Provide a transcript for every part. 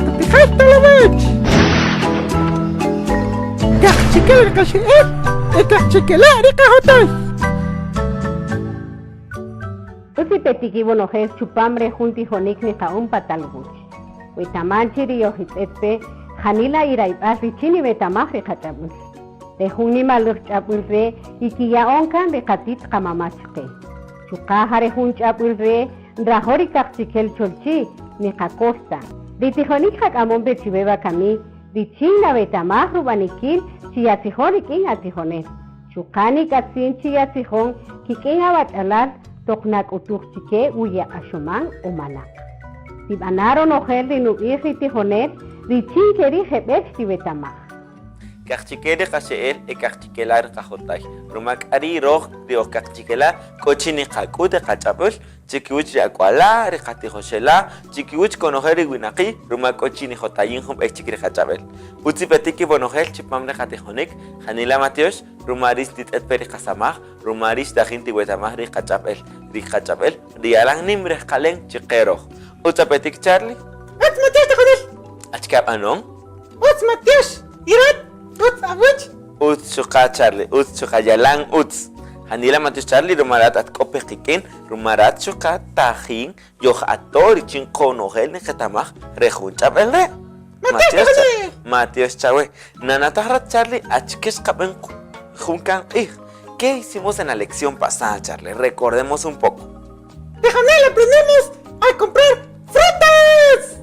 Maqtijay talawech. Kaqchikel ri qaxe'el e kaqchikela' ri qajotay. Utz ipetik iwonojel chupam re jun tijonik niqa'on pa talwuch. Wetaman chi ri yojitz'et pe janila irayb'al richin niwetamaj ri qach'ab'äl. Re jun nimalej ch'ab'äl re' ikiya'on kan ri qatit qamama' chqe. Chuqa' ja re jun ch'ab'äl re' nrajo' ri kaqchikel cholchi' niqakol ta. Ri tijonik qak'amon pe chiwe wakami richin nawetamaj rub'anikil chi yatzijon rik'in atijonel. Chuqa' nik'atzin chi yatzijon kik'in awach'alal toq nak'utuj chike wi yeq'axoman o manaq. Tib'ana' ronojel ri nub'ij ri tijonel richin ke ri' jeb'ël xtiwetamaj. Kaqchikel ri qaxe'el e kaqchikela' ri qajotay. Ruma k'a ri' röj ri oj kaqchikela' k'o chi niqak'üt ri qach'ab'äl chikiwäch ri ak'wala', ri qatijoxela', chikiwäch konojel ri winaqi' ruma k'o chi nijotayin jun b'ey chik ri qach'ab'äl. Ütz ipetik iwonojel chupam ri qatijonik, janila matyox ruma rïx ntitz'et pe ri qasamaj, ruma rïx tajin tiwetamaj ri qach'ab'äl, ri qach'ab'äl ri yalan nïm rejqalen chiqe röj. Ütz apetik Charly? Ütz matyox tijonel! Achike ab'anon? Utz matyox, y rat utz awech. Utz chuqa' Charly, utz chuqa' yalan utz. Janila matyox Charly ruma rat at k'o pe qik'in, ruma rat chuqa' tajin yoj'ato' richin qonojel niqetamaj re jun ch'ab'äl re'. Matyox chawe. Matyox chawe. Nanataj rat Charly achike xqab'än jun kan q'ij? Qué hicimos en la lección pasada Charly? Recordemos un poco. Tijonel aprendimos a comprar frutas.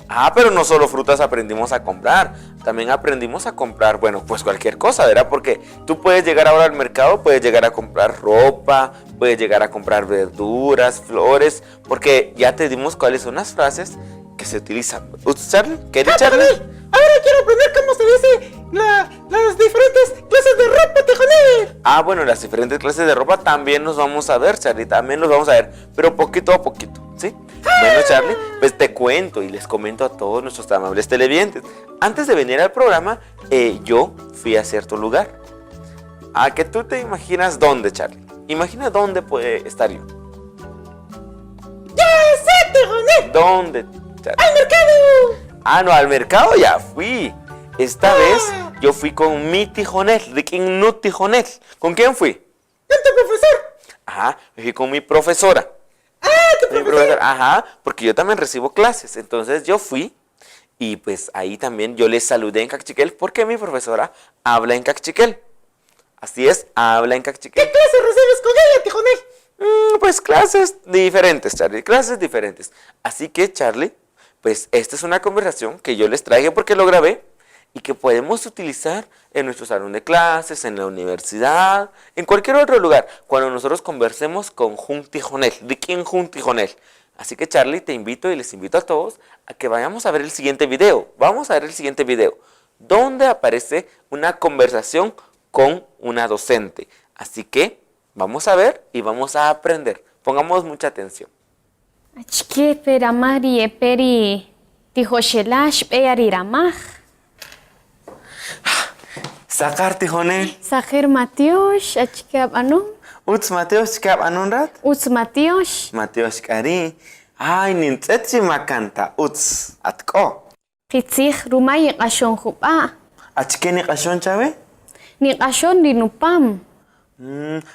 Ah, pero no solo frutas aprendimos a comprar, también aprendimos a comprar, bueno, pues cualquier cosa, ¿verdad? Porque tú puedes llegar ahora al mercado, puedes llegar a comprar ropa, puedes llegar a comprar verduras, flores, porque ya te dimos cuáles son las frases que se utilizan. ¿Usted, Charlie? ¿Qué Ah, Charlie? Ahora quiero aprender cómo se dice las diferentes clases de ropa, Tijonel. Ah, bueno, las diferentes clases de ropa también nos vamos a ver, Charlie, también nos vamos a ver, pero poquito a poquito, ¿sí? Bueno, Charlie, pues te cuento y les comento a todos nuestros amables televidentes. Antes de venir al programa, yo fui a cierto lugar. A que tú te imaginas dónde, Charlie. Imagina dónde puede estar yo. ¡Ya sé, Tijonel! ¿Dónde, Charlie? ¡Al mercado! Ah, no, al mercado ya fui. Esta vez yo fui con mi tijonel, Rikin nu tijonel. ¿Con quién fui? ¡Con tu profesor! Ajá, fui con mi profesora. ¡Ah, tu Mi profesora! profesora, ajá, porque yo también recibo clases. Entonces yo fui y pues ahí también yo les saludé en Kaqchikel porque mi profesora habla en Kaqchikel. Así es, habla en Kaqchikel. ¿Qué clase recibes con ella, Tijonel? Pues clases diferentes, Charlie, clases diferentes. Así que, Charlie, pues esta es una conversación que yo les traje porque lo grabé y que podemos utilizar en nuestro salón de clases, en la universidad, en cualquier otro lugar, cuando nosotros conversemos con jun tijonel, de quién jun tijonel. Así que, Charlie, te invito y les invito a todos a que vayamos a ver el siguiente video. Vamos a ver el siguiente video, donde aparece una conversación con una docente. Así que vamos a ver y vamos a aprender. Pongamos mucha atención. Achike pe ramaj ri yepe ri tijoxela' xb'e ya ri ramaj. Saqar tijonel. Saqer matyox, achike ab'anon? Utz matyox, achike ab'anon rat? Utz matyox. Matyox k'a ri'. Ay, nintz'et chi ma kan ta utz at k'o. Qitzij ruma yiq'axon jub'a'. Achike niq'axon chawe? Niq'axon ri nupam.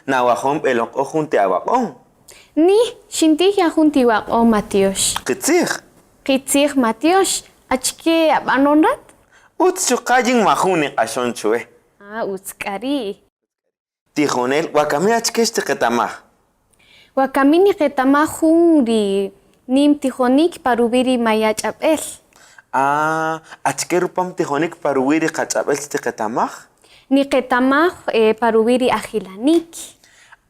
Nawajo' nb'eloq'oj jun ti awaq'om. Ni, xintij yan jun ti waq'om, matyox. Qitzij. Qitzij, matyox. Achike ab'anon rat? Utz chuqa' yin majun niq'axon chuwe. Ah, utz k'a ri'. Tijonel, wakami achike xtiqetamaj? Wakami niqetamaj jun ri nim tijonik pa ruwi' ri maya' ch'ab'el. Ah, achike rupam tijonik pa ruwi' ri qach'ab'el xtiqetamaj? Niqetamaj pa ruwi' ri ajilanik.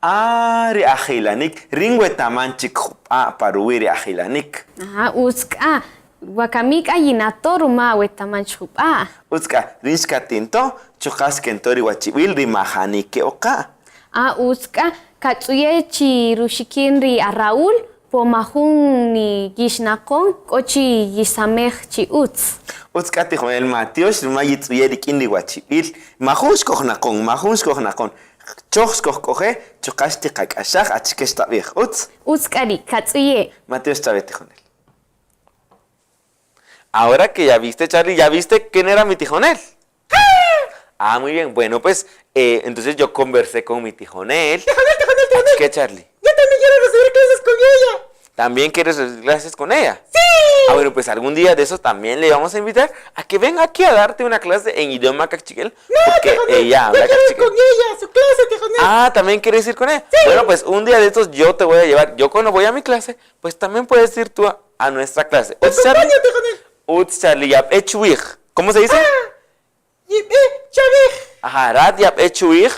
Ah, ri ajilanik. Rïn wetaman chik jub'a' pa ruwi' ri ajilanik. Ah, utz k'a. Wakami k'a yinato' ruma awetaman chik jub'a'. Utz k'a, rïn xkatinto', chuqa' xkento' ri wachib'il ri majani ke'oqa'. Ah, utz k'a, katz'uye' chi ruxikin ri a Raúl, po majun ni yixnaqon, k'o chi yisamej chi utz. Utz k'a tijonel matyox ruma yitz'uye' rik'in ri wachib'il. Majun xkojnaqon, majun xkojnaqon. Choj xkojk'oje', chuqa' xtiqak'axaj achike xtab'ij. Utz? Utz k'a ri', katz'uye'. Matyox chawe tijonel. Ahora que ya viste, Charlie, ¿ya viste quién era mi tijonel? Ah, muy bien. Bueno, pues eh, entonces yo conversé con mi tijonel. Tijonel, tijonel, tijonel. ¿Qué, Charlie? Yo también quiero recibir clases con ella. ¿También quieres recibir clases con ella? ¡Sí! Ah, bueno, pues algún día de eso también le vamos a invitar a que venga aquí a darte una clase en idioma cachiquel. No, porque tijonel, ella habla yo quiero ir cachiquel. con ella, a su clase, tijonel. Ah, ¿también quieres ir con ella? Bueno, pues un día de estos yo te voy a llevar. Yo cuando voy a mi clase, pues también puedes ir tú a nuestra clase. Te Utz, Charlie. acompaño, tijonel. Utz, Charlie, yap, echuij. ¿Cómo se dice? Y, chavij. Ajá, rat, yap, echuij.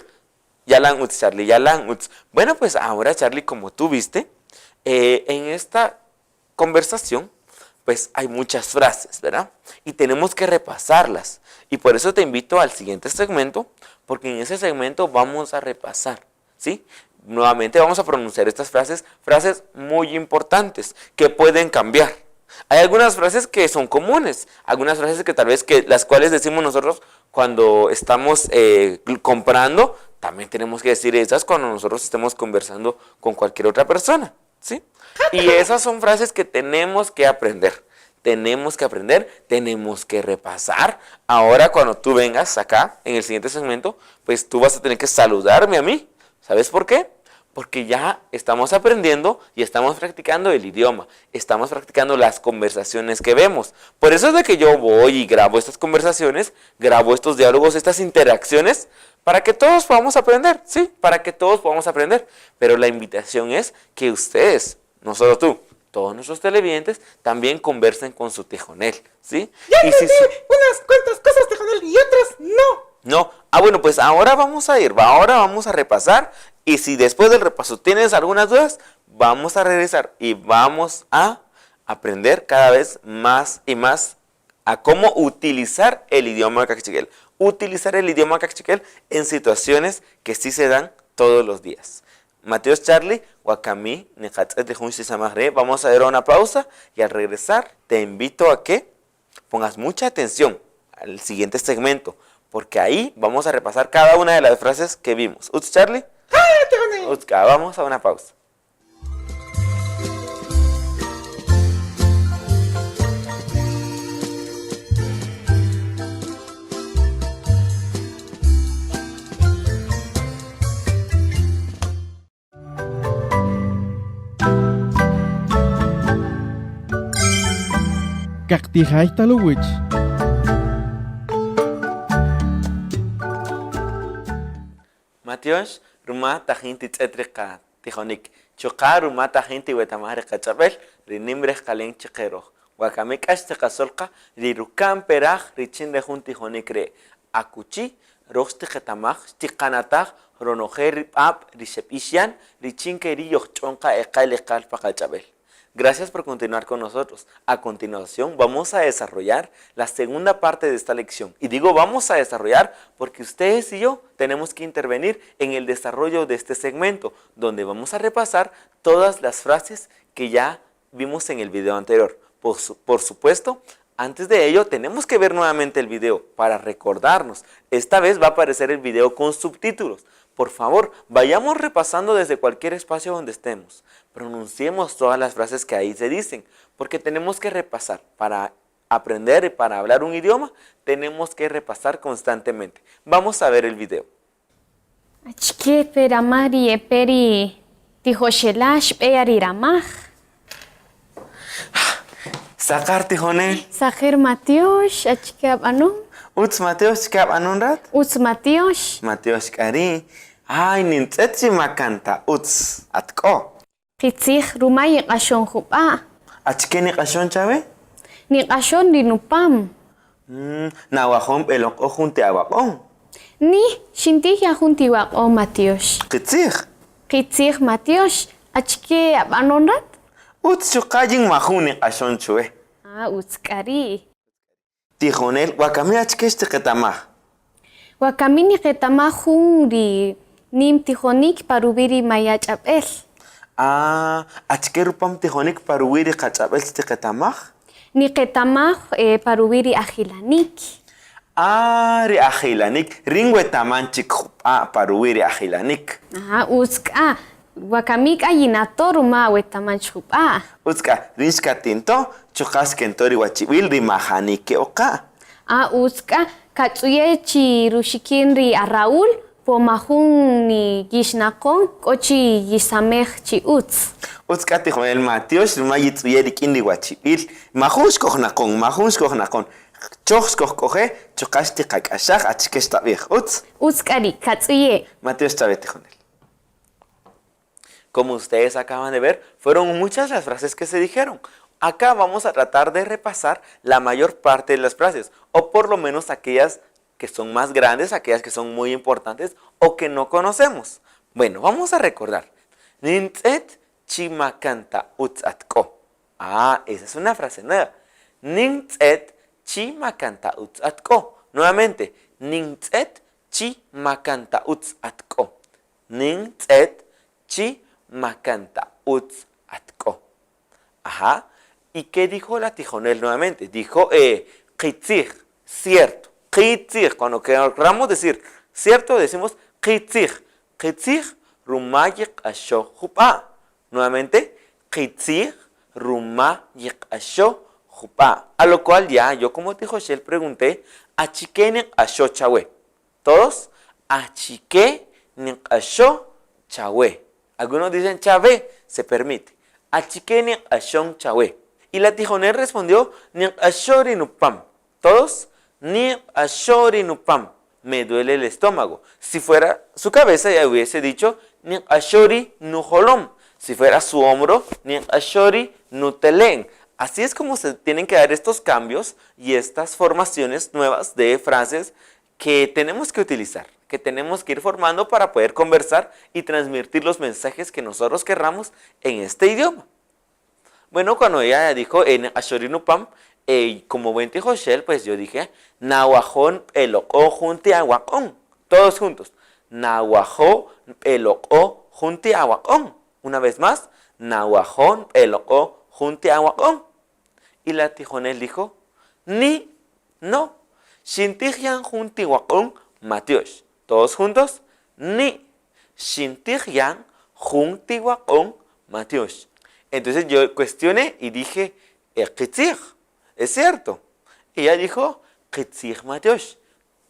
Yalan utz, Charlie, yalan utz. Bueno, pues ahora, Charlie, como tú viste, en esta conversación, pues hay muchas frases, ¿verdad? Y tenemos que repasarlas. Y por eso te invito al siguiente segmento, porque en ese segmento vamos a repasar, ¿sí? Nuevamente vamos a pronunciar estas frases, frases muy importantes que pueden cambiar. Hay algunas frases que son comunes, algunas frases que tal vez que las cuales decimos nosotros cuando estamos comprando, también tenemos que decir esas cuando nosotros estemos conversando con cualquier otra persona, ¿sí? Y esas son frases que tenemos que aprender. Tenemos que aprender, tenemos que repasar. Ahora cuando tú vengas acá en el siguiente segmento, pues tú vas a tener que saludarme a mí. ¿Sabes por qué? Porque ya estamos aprendiendo y estamos practicando el idioma. Estamos practicando las conversaciones que vemos. Por eso es de que yo voy y grabo estas conversaciones, grabo estos diálogos, estas interacciones, para que todos podamos aprender, ¿sí? Para que todos podamos aprender. Pero la invitación es que ustedes, no solo tú, todos nuestros televidentes, también conversen con su tijonel, ¿sí? Ya Y si entendí su- unas cuantas cosas, tijonel, y otras no. No. Ah, bueno, pues ahora vamos a ir, ahora vamos a repasar. Y si después del repaso tienes algunas dudas, vamos a regresar y vamos a aprender cada vez más y más a cómo utilizar el idioma cachiquel. Utilizar el idioma cachiquel en situaciones que sí se dan todos los días. Mateos Charlie, Wakami, Nejatzet de Junshi Samajre. Vamos a ir a una pausa y al regresar te invito a que pongas mucha atención al siguiente segmento, porque ahí vamos a repasar cada una de las frases que vimos. Utz Charlie, ¡Ah, tijonel! Utzka, vamos a una pausa. Kaktijay taluwich. Mateos, ruma tajin titz'et riqa tijonik. Chuqa ruma tajin tiwetamaj riqa ch'ab'el, rinim rejqalen chiqeroj. Wakami k'ax tiqasolqa, rirukan peraj richin rejun tijonik re. Akuchi, roj tiqetamaj, tiqanataj, ronoje rip'ap, rixep'ixyan, richin keri yojch'onqa eqal eqal paqach'ab'el. Gracias por continuar con nosotros. A continuación vamos a desarrollar la segunda parte de esta lección. Y digo vamos a desarrollar porque ustedes y yo tenemos que intervenir en el desarrollo de este segmento, donde vamos a repasar todas las frases que ya vimos en el video anterior. Por supuesto, antes de ello tenemos que ver nuevamente el video para recordarnos. Esta vez va a aparecer el video con subtítulos. Por favor, vayamos repasando desde cualquier espacio donde estemos. Pronunciemos todas las frases que ahí se dicen, porque tenemos que repasar. Para aprender y para hablar un idioma, tenemos que repasar constantemente. Vamos a ver el video. Achike peramaj ri eperi tijoxela' xb'eya riramaj. Saqar tijonel. Sajer Matiox, achike ab'anun. Utz Mateox k'ab' rat. Utz Matiox. Mateox k'ari. Ay, nintz'et chi makanta. Utz atk'o. Qitzij ruma yiq'axon jub'a'. Achike niq'axon chawe? Niq'axon rinupam. Nawajon b'eloq'oj jun ti awaq'om. Ni, xintij yan jun ti waq'om Matiox. Qitzij. Qitzij Matiox, achike ab'anon rat? Utz chuqa' yin majun niq'axon chuwe. Ah, utz k'ari. Tijonel, wakami achike xtiqetamaj. Wakami niqetamaj jun ri nim tijonik paruwi ri maya ch'ab'el. Ah, achike rupam tijonik paruwi ri qach'ab'el xtiqetamaj? Niqetamaj paruwi ri ajilanik. Ah, ri ajilanik. Rin wetaman chik jub'a paruwi ri ajilanik. Ah, utz k'a. Wakami k'a yinato' ruma awetaman chik jub'a'. Utz k'a, rïn xkatinto', chuqa' xkento' ri wachib'il ri majani ke'oqa'. A Utz k'a, katz'uye' chi ruxikin ri a Raúl, po majun ni yixnaqon, k'o chi yisamej chi utz. Utz k'a tijonel matyox ruma yitz'uye' rik'in ri wachib'il. Majun xkojnaqon, majun xkojnaqon. Choj xkojk'oje', chuqa' xtiqak'axaj achike xtab'ij. Utz? Utz k'a ri', katz'uye'. Matyox chawe tijonel. Como ustedes acaban de ver, fueron muchas las frases que se dijeron. Acá vamos a tratar de repasar la mayor parte de las frases, o por lo menos aquellas que son más grandes, aquellas que son muy importantes o que no conocemos. Bueno, vamos a recordar. Nintz'et chi ma kan ta utz at k'o. Ah, esa es una frase nueva. Nintz'et chi ma kan ta utz at k'o. Nuevamente, nintz'et chi ma kan ta utz at k'o. Nintz'et chi ma kan ta utz at k'o. Ajá. ¿Y qué dijo la tijonel nuevamente? Dijo, eh, qitzij, cierto. Qitzij. Cuando queramos decir cierto, decimos qitzij. Qitzij ruma yiq'axo jub'a'. Nuevamente, qitzij ruma yiq'axo jub'a'. A lo cual ya yo como tijoxel pregunté, achike niq'axo chawe? Todos, achike niq'axo chawe? Algunos dicen chave, se permite. Achike niq'axon chawe? Y la tijonel respondió, niq'axo ri nupam. Todos, niq'axo ri nupam. Me duele el estómago. Si fuera su cabeza ya hubiese dicho, niq'axo ri nujolom. Si fuera su hombro, niq'axo ri nutelen. Así es como se tienen que dar estos cambios y estas formaciones nuevas de frases que tenemos que utilizar, que tenemos que ir formando para poder conversar y transmitir los mensajes que nosotros querramos en este idioma. Bueno, cuando ella dijo en Ashorinupam, eh, como buen tijoshel, pues yo dije, Nahuajón elocó junte aguacón. Todos juntos. Nahuajó elocó junte aguacón. Una vez más, Nahuajón elocó junte aguacón. Y la tijonel dijo, ni, no. Xintij yan jun ti waq'om matyox. Todos juntos, ni. Xintij yan jun ti waq'om matyox. Entonces yo cuestioné y dije, qitzij, es cierto. Y ella dijo, qitzij matyox.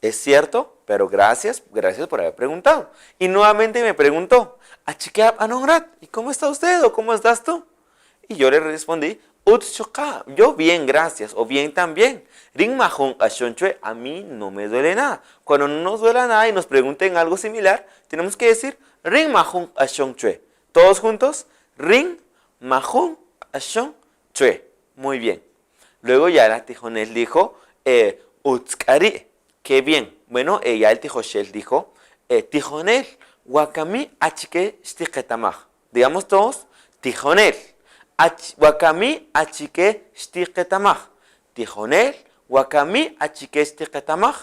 Es cierto, pero gracias, gracias por haber preguntado. Y nuevamente me preguntó, Achike ab'anon rat, ¿y cómo está usted o cómo estás tú? Y yo le respondí, Utz chuqa', yo bien, gracias, o bien también. Rin majun q'axon chwe, a mí no me duele nada. Cuando no nos duela nada y nos pregunten algo similar, tenemos que decir Rin majun q'axon chwe. Todos juntos, Rin majun q'axon chwe. Muy bien. Luego ya la tijonel dijo, eh, Utz k'a ri', qué bien. Bueno, eh, ya el tijoxel dijo, eh, tijonel, wakami achike xtiqetamaj. Digamos todos, tijonel, ach, wakami achike xtiqetamaj. Tijonel, wakami achike xtiqetamaj.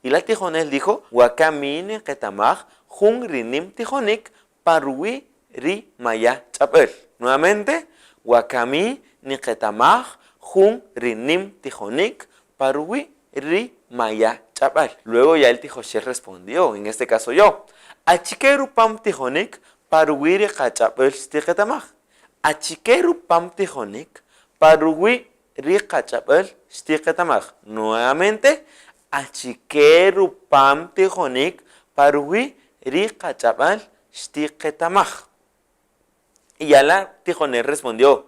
Y la tijonel dijo, wakami niqetamaj jun ri nim tijonik pa ruwi' ri maya' ch'ab'äl. Nuevamente, wakami niqetamaj jun ri nim tijonik pa ruwi' ri maya' ch'ab'äl. Luego ya el tijoxel respondió, en este caso yo, Achike rupam tijonik pa ruwi' ri qach'ab'äl xtiqetamaj? Achike rupam tijonik pa ruwi' ri qach'ab'äl xtiqetamaj? Nuevamente, Achike rupam tijonik pa ruwi' ri qach'ab'äl xtiqetamaj? Y ya la tijonel respondió,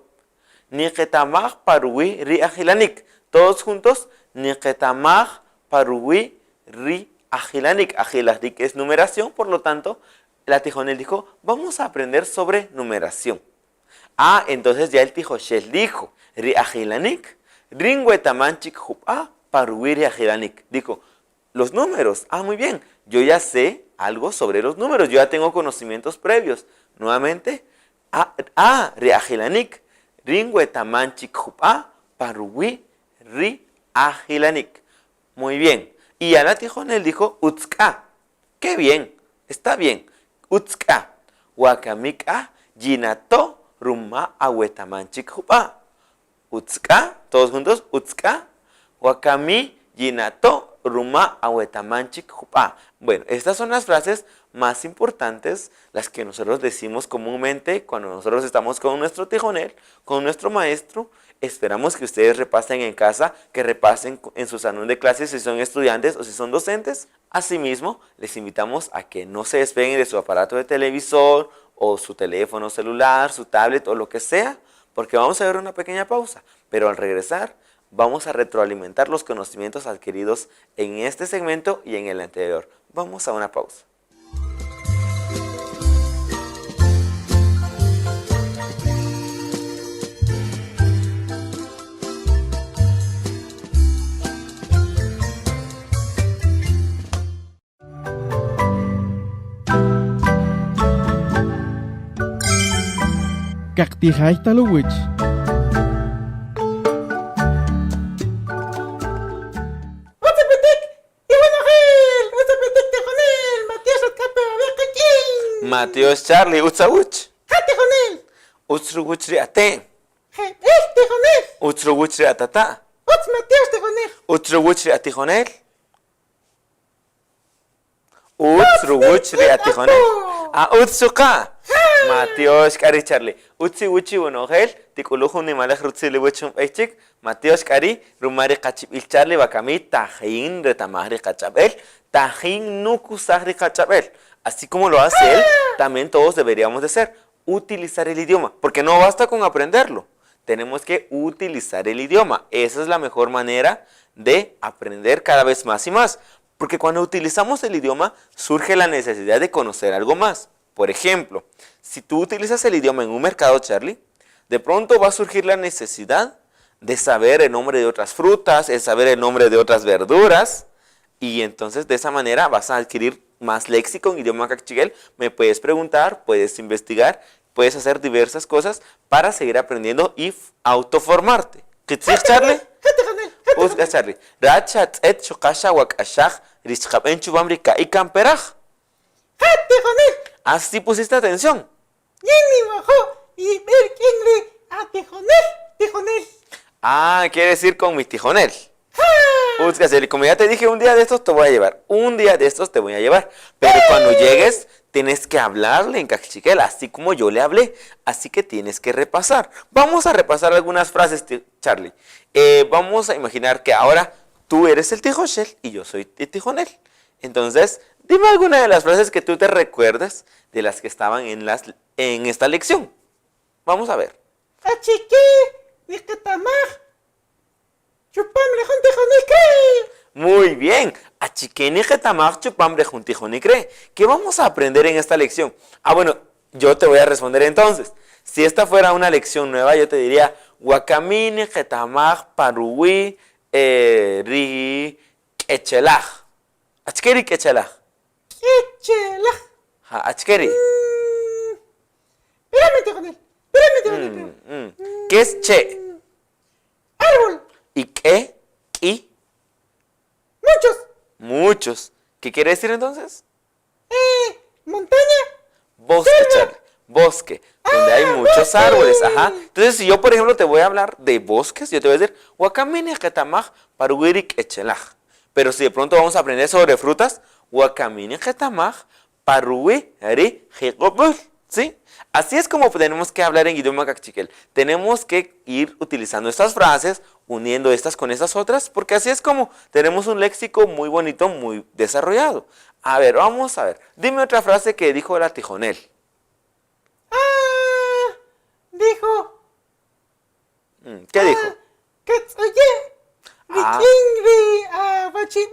Niqetamaj pa ruwi' ri ajilanik. Todos juntos, Niqetamaj pa ruwi' ri ajilanik. Ajilanik es numeración, por lo tanto, la tijonel dijo, vamos a aprender sobre numeración. Ah, entonces ya el tijoxel dijo, ri ajilanik, rin wetaman chik jub'a pa ruwi' ri ajilanik. Dijo, los números. Ah, muy bien, yo ya sé algo sobre los números, yo ya tengo conocimientos previos. Nuevamente, ah, ah ri ajilanik, rin wetaman chik jub'a pa ruwi' ri ajilanik. Muy bien. Y ya la tijonel dijo, utz k'a. Qué bien, está bien. Utz k'a. Wakami k'a yinato' ruma awetaman chik jub'a. Utz k'a, todos juntos, utz k'a. Wakami yinato' ruma awetaman chik jub'a. Bueno, estas son las frases más importantes, las que nosotros decimos comúnmente cuando nosotros estamos con nuestro tijonel, con nuestro maestro. Esperamos que ustedes repasen en casa, que repasen en su salón de clases si son estudiantes o si son docentes. Asimismo, les invitamos a que no se despeguen de su aparato de televisor o su teléfono celular, su tablet o lo que sea, porque vamos a ver una pequeña pausa. Pero al regresar, vamos a retroalimentar los conocimientos adquiridos en este segmento y en el anterior. Vamos a una pausa. Kaqtijay taluwich. Utzapetek, Iwanojel, Utzapetek tijonel, Matías Otkape Babeqekin. Mateos Charlie, utzawuch. Ja tijonel, Utzruwuch ri ate. Jebel tijonel, Utzruwuch ri atata. Utz Matías tijonel. Utzruwuch ri atijonel. Utz ruwuch ri atijonel. Ah, utz chuqa. Mateos k'ari Charlie. Utzi wuchi wonojel, tik'uluj jun nimalej rutzil iwach jun b'ey chik. Mateos k'ari ruma ri qachib'il Charlie wakami tajin retamaj ri qach'ab'el, tajin nukusaj ri qach'ab'el. Así como lo hace él, también todos deberíamos de ser. Utilizar el idioma, porque no basta con aprenderlo. Tenemos que utilizar el idioma. Esa es la mejor manera de aprender cada vez más y más. Porque cuando utilizamos el idioma surge la necesidad de conocer algo más. Por ejemplo, si tú utilizas el idioma en un mercado, Charlie, de pronto va a surgir la necesidad de saber el nombre de otras frutas, el saber el nombre de otras verduras, y entonces de esa manera vas a adquirir más léxico en idioma cachiquel. Me puedes preguntar, puedes investigar, puedes hacer diversas cosas para seguir aprendiendo y autoformarte. ¿Qué Charlie? Ja tijonel, ja Utz Charlie. Racha tz'et chuqasha wak'axaj richqab'en chupam rika'i kamperaj. Ja tijonel, Así pusiste atención. Yini wajo, y ber kinri a tijonel, tijonel. Ah, quiere decir con mi tijonel. Ja. Utz, Charlie, como ya te dije, un día de estos te voy a llevar. Un día de estos te voy a llevar. Pero cuando llegues, tienes que hablarle en cachiquel, así como yo le hablé. Así que tienes que repasar. Vamos a repasar algunas frases, Charlie. Vamos a imaginar que ahora tú eres el tijoshel y yo soy el tijonel. Entonces, dime alguna de las frases que tú te recuerdas de las que estaban en esta lección. Vamos a ver. Achique, niqetamaj, chupam rejun tijonel cree. Muy bien. Achique niqetamaj chupam rejun tijonel cree. ¿Qué vamos a aprender en esta lección? Ah, bueno, yo te voy a responder entonces. Si esta fuera una lección nueva, yo te diría, Wakami niqetamaj paruwi ri k'echelaj. Achike ri k'echelaj? K'echelaj. Ja, achike ri. Espérame, tijonel. Espérame, tijonel. ¿Qué es che? Árbol. ¿Y qué? ¿Y? Muchos. Muchos. ¿Qué quiere decir entonces? Montaña. Bosque, Selva. Charlie. Bosque, donde hay Ah, muchos bosque. árboles. Ajá. Entonces, si yo, por ejemplo, te voy a hablar de bosques, yo te voy a decir, Wakamini ketamaj paruwirik echelaj. Pero si de pronto vamos a aprender sobre frutas, Wakamini ketamaj paruwi ri jiqobul. ¿Sí? Así es como tenemos que hablar en idioma cachiquel. Tenemos que ir utilizando estas frases, uniendo estas con estas otras, porque así es como tenemos un léxico muy bonito, muy desarrollado. A ver, vamos a ver. Dime otra frase que dijo la tijonel. Ah, dijo. ¿Qué dijo? Ah, que oye, Ah. riquingri, ah, bachidil.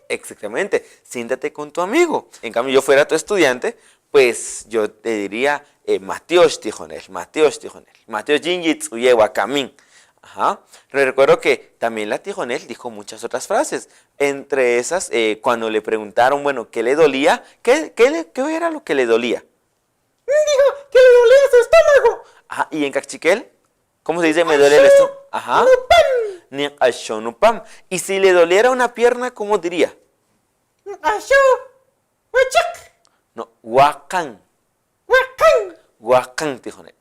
Exactamente, siéntate con tu amigo. En cambio, yo fuera tu estudiante, pues yo te diría Mateos Tijonel, Mateos Tijonel, Mateos Yingitz Uyewa Camín. Ajá. Pero recuerdo que también la Tijonel dijo muchas otras frases. Entre esas, cuando le preguntaron, bueno, ¿qué le dolía? ¿Qué era lo que le dolía? Dijo que le dolía su estómago. Ajá, ¿y en cachiquel? ¿Cómo se dice? Me duele el estómago. Ajá. Nupam. Ni ashonupam. Y si le doliera una pierna, ¿cómo diría? Asho. Wachak. No, huacán. Huacán. Huacán, Tijonel.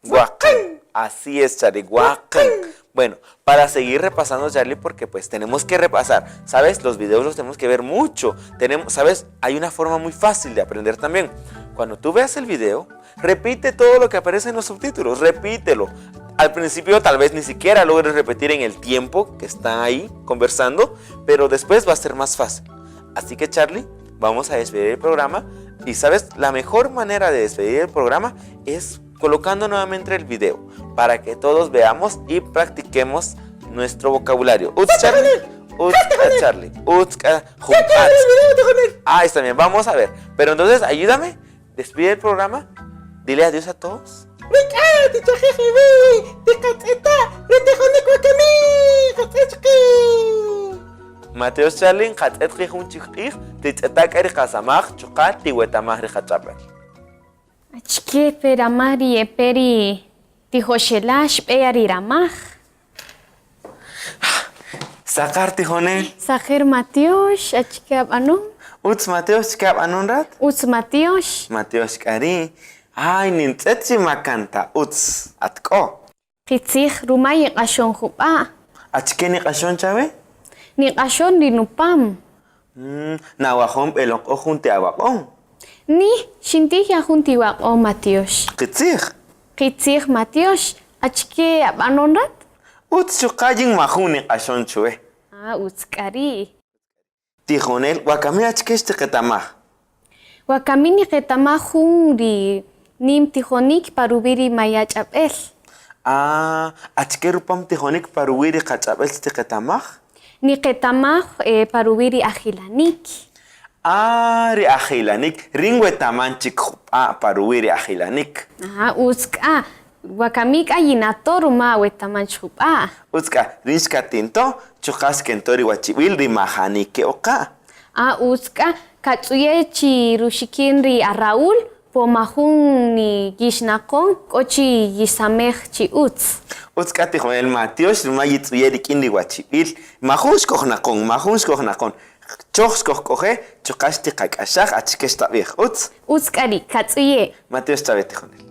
Waqän. Así es, Charlie, waqän. Bueno, para seguir repasando, Charlie, porque pues tenemos que repasar. ¿Sabes? Los videos los tenemos que ver mucho. Tenemos, ¿sabes? Hay una forma muy fácil de aprender también. Cuando tú veas el video, repite todo lo que aparece en los subtítulos, repítelo. Al principio tal vez ni siquiera logres repetir en el tiempo que están ahí conversando, pero después va a ser más fácil. Así que Charlie, vamos a despedir el programa. Y sabes, la mejor manera de despedir el programa es colocando nuevamente el video para que todos veamos y practiquemos nuestro vocabulario. Utz Charlie, Utz Charlie, Utz Ah, está bien, vamos a ver. Pero entonces ayúdame, despide el programa, dile adiós a todos. Mateo Charlie, nqatz'et q'ij jun chik q'ij, titz'eta' k'a ri qasamaj chuqa' tiwetamaj ri qach'ab'äl. Achike pe ramaj ri yepe ri tijoxela' xb'eya ri ramaj? Saqar tijonel. Saqer Matyox, achike ab'anon? Utz Matyox, achike ab'anon rat? Utz Matyox. Matyox k'a ri'. Ay, nintz'et chi ma kan ta utz at k'o. Qitzij ruma yiq'axon jub'a'. Achike niq'axon chawe? Niq'axon ri nupam. Nawajo' nb'eloq'oj jun ti awaq'om. Ni, xintij yan jun ti waq'om, matyox. Qitzij. Qitzij, matyox. Achike ab'anon rat? Utz chuqa' yin majun niq'axon chuwe. Ah, utz k'a ri'. Tijonel, wakami achike xtiqetamaj? Wakami niqetamaj jun ri nim tijonik pa ruwi' ri maya' ch'ab'el. Ah, achike rupam tijonik pa ruwi' ri qach'ab'el xtiqetamaj? Niqetamaj pa ruwi' ri ajilanik. Ah, ri ajilanik, rin wetaman chik jub'a' pa ruwi' ri ajilanik. Ah, utz k'a, Wakami k'a yinato' ruma awetaman chjub'a'. Utz k'a, rïn xkatinto', chuqa' xkento' ri wachib'il ri majani ke'oqa'. A Utz k'a, katz'uye' chi ruxikin ri a Raúl, po majun ni yixnaqon, k'o chi yisamej chi utz. Utz k'a tijonel matyox ruma yitz'uye' rik'in ri wachib'il, majun xkojnaqon, majun xkojnaqon, choj xkojk'oje', chuqa' xtiqak'axaj achike xtab'ij. Utz? Utz k'a ri', katz'uye'. Matyox chawe tijonel.